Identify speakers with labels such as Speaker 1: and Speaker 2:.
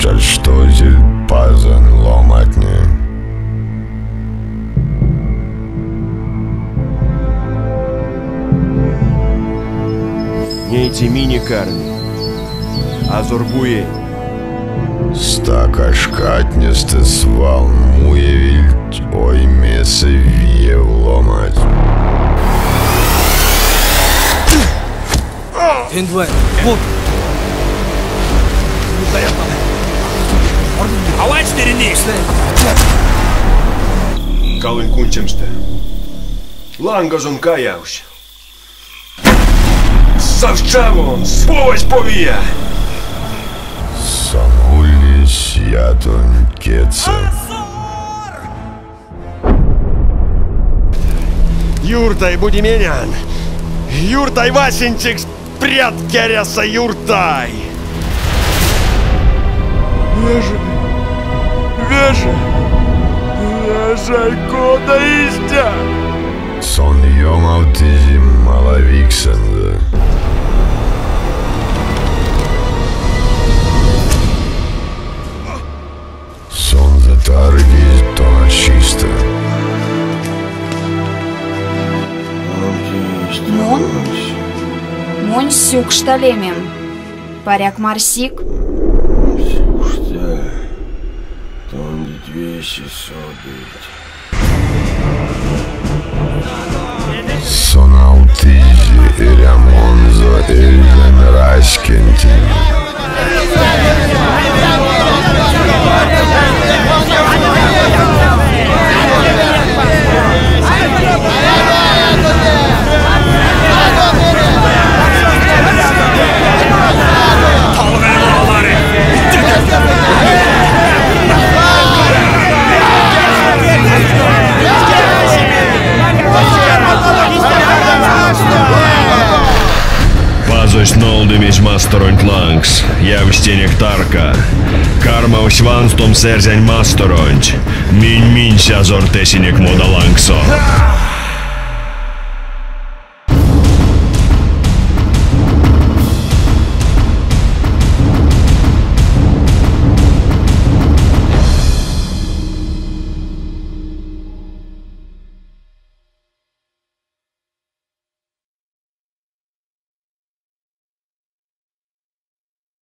Speaker 1: Чачтозельть пазонь ломатне.
Speaker 2: Ней те минек карми. Азорбуень.
Speaker 1: Стака шкатнестэ свал муевильть оймесэ виев ломать.
Speaker 2: Калонь кундсемстэ лангозон каявсь. Савсь чавомс, повазь повия!
Speaker 1: Сон ульнесь ятонь кедьсэ.
Speaker 2: Юртай, будименян! Юртай васенцекс прят керяса, Юртай! Вежа, Вежа, Вежа, кода истя?
Speaker 1: Сон ёмавтызе малавиксэнзэ. Сонзэ таргизь тоначистэ.
Speaker 3: Мон? Монь Сюкшта лемем. Паряк марсик?
Speaker 4: Сюкшта, тондеть весе содыть.
Speaker 1: Сон алтызе эрямонзо эрзянь раськентень.
Speaker 2: Пазось нолдымизь масторонть лангс, явсь тенек тарка. Кармавсь ванстомс эрзянь масторонть. Минь минсь азорт эсенек мода лангсо.